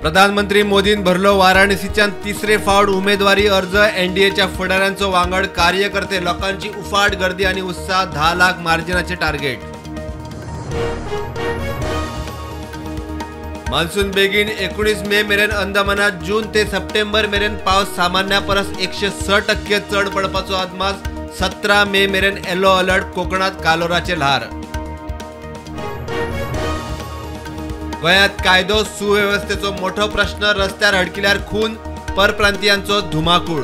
प्रधानमंत्री मोदीन भरलो वाराणसीच्यान तिसरे फावट उमेदवारी अर्ज. एनडीएच्या फुडाऱ्यांचो वांगड कार्यकर्ते लोकांची उफाट गर्दी आनी उत्साह. 10 लाख मार्जिनाचे टार्गेट. मान्सून बेगीन 19 मे मेरेन अंदमानात जून ते सप्टेंबर मेरेन पावस सामान्या परस 106% चड पडपाचो अदमास. 17 मे मेरेन येलो अलर्ट. कोकणात कालोराचे ल्हार. गोंयांत कायदो सुवेवस्थेचो मोठो प्रश्न. रस्त्यार हडकिल्यार खून. परप्रांतीयांचो धुमाकूळ.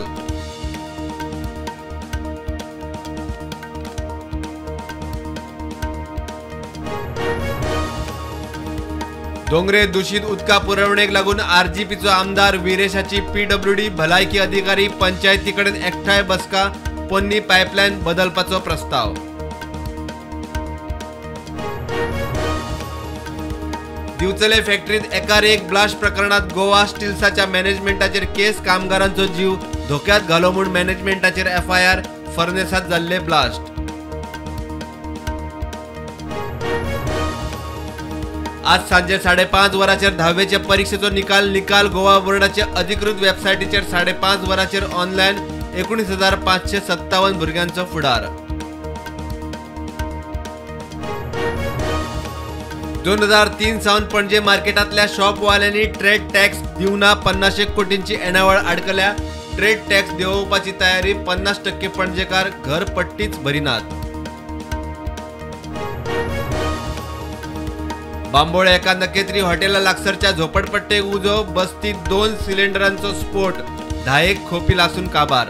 दोंगरे दूषित उदका पुरवणेक लागून आरजीपीचो आमदार विरेशाची पीडब्ल्यूडी भलायकी अधिकारी पंचायती कडेन एकठांय बसका. पोन्नी पायपलायन बदलपाचो प्रस्ताव. दिवचले फॅक्टरीत एकार एक ब्लास्ट प्रकरणात गोवा स्टील्साच्या मॅनेजमेंटाचेर केस. कामगारांचो जीव धोक्यात घालो म्हूण मॅनेजमेंटाचेर एफआयआर. फर्नेसात जाल्ले ब्लास्ट. आज सांजे 5:30 वरांचेर धावेचे परीक्षेचो निकाल. निकाल गोवा बोर्डाचे अधिकृत वेबसायटीचेर 5:30 वरांचेर ऑनलायन. 19,557 भुरग्यांचो फुडार. 2003 सावन पणजे मार्केटांतल्या शॉपवाल्यांनी ट्रेड टॅक्स दिवना. 50 कोटींची येणावळ आडकल्या. ट्रेड टॅक्स देंवोवपाची तयारी. 50% पणजेकार घरपट्टीच भरिनात. बांबोळे एका नकेत्री हॉटेला लागसरच्या झोपडपट्टेक उजो. बस्तीत 2 सिलिंडरांचो स्फोट. 10 खोपी लासून काबार.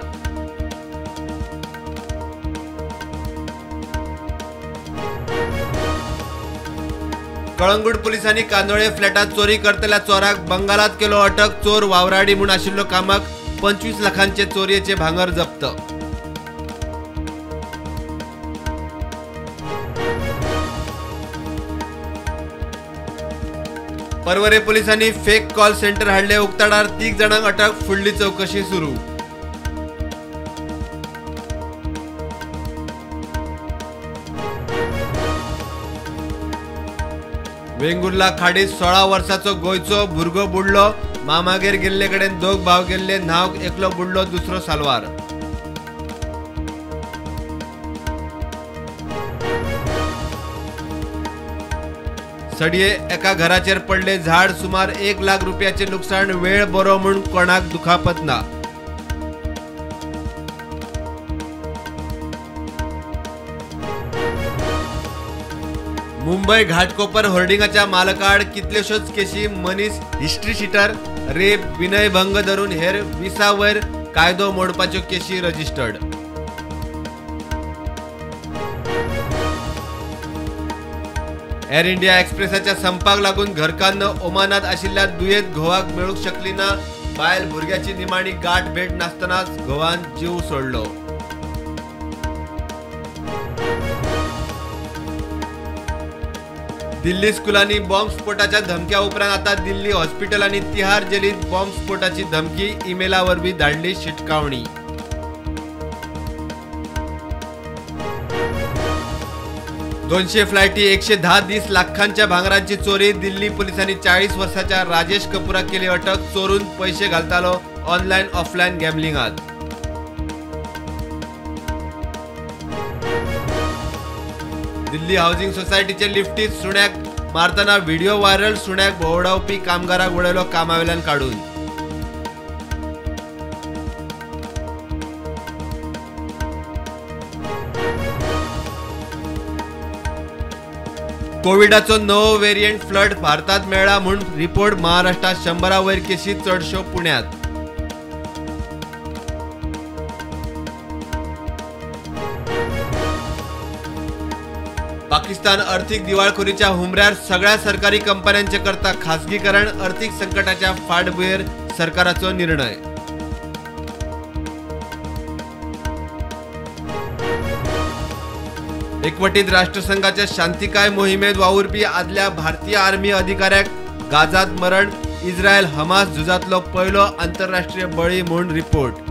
कळंगूट पोलिसांनी कांदोळे फ्लॅटात चोरी करतल्या चोराक बंगालात केलो अटक. चोर वावराडी म्हूण आशिल्लो कामाक. 25 लाखांचे चोरयेचे भांगर जप्त. पर्वरे पोलिसांनी फेक कॉल सेंटर हाडले उक्ताडार. 3 जाणांक अटक. फुडली चौकशी सुरू. वेंगुर्ला खाडीत 16 वर्साचो गोंयचो भुरगो बुडलो. मामागेर गेल्ले कडेन 2 भाव गेल्ले. न्हांवक एकलो बुडलो, दुसरो साल्वार. सडये एका घराचेर पडले झाड. सुमार 1 लाख रुपयाचे नुकसान. वेळ बरो म्हूण कोणाक दुखापत ना. मुंबय घाटकोपर होर्डिंगाच्या मालकाआड कितल्योश्योच केशी. मनीस हिस्ट्री शिटर, रेप, विनयभंग धरून हेर 20 वयर कायदो मोडपाच्यो केशी रजिस्टर्ड. एअर इंडिया एक्सप्रेसाच्या संपाक लागून घरकान्न ओमानात आशिल्ल्या दुयेंत घोवाक मेळूंक शकली ना. बायल भुरग्याची निमाणी गाठ भेट नासतनाच घोवान जीव सोडलो. दिल्ली स्कुलांनी बॉम्बस्फोटाच्या धमक्या उपरांत आता दिल्ली हॉस्पिटल आनी तिहार जेलीत बॉम्बस्फोटाची धमकी. इमेला वरवीं धाडली शिटकावणी. 200 फ्लायटी 110 दीस लाखांच्या भांगरांची चोरी. दिल्ली पोलिसांनी 40 वर्साच्या राजेश कपूराक केली अटक. चोरून पैशे घालतालो ऑनलायन ऑफलायन गॅम्बलिंगात. दिल्ली हाऊसिंग सोसायटीचे लिफ्टीत सुण्याक मारतना व्हिडिओ व्हायरल. सुण्याक भोंवडावपी कामगाराक उडयलो कामावेल्यान काडून. कोविडाचो नवो वेरिएंट फ्लड भारतात मेळ्ळा म्हूण रिपोर्ट. महाराष्ट्रात 100 वयर केशी, चडश्यो पुण्यात. पाकिस्तान आर्थिक दिवाळखोरीच्या हुमऱ्यार. सगळ्या सरकारी कंपन्यांचे करता खासगीकरण. आर्थिक संकटाच्या फाटभुंयेर सरकाराचो निर्णय. एकवटीत राष्ट्रसंघाच्या शांतिकाय मोहिमेत वावुरपी आदल्या भारतीय आर्मी अधिकाऱ्याक गाझात मरण. इस्रायल हमास झुजांतलो पयलो आंतरराष्ट्रीय बळी म्हूण रिपोर्ट.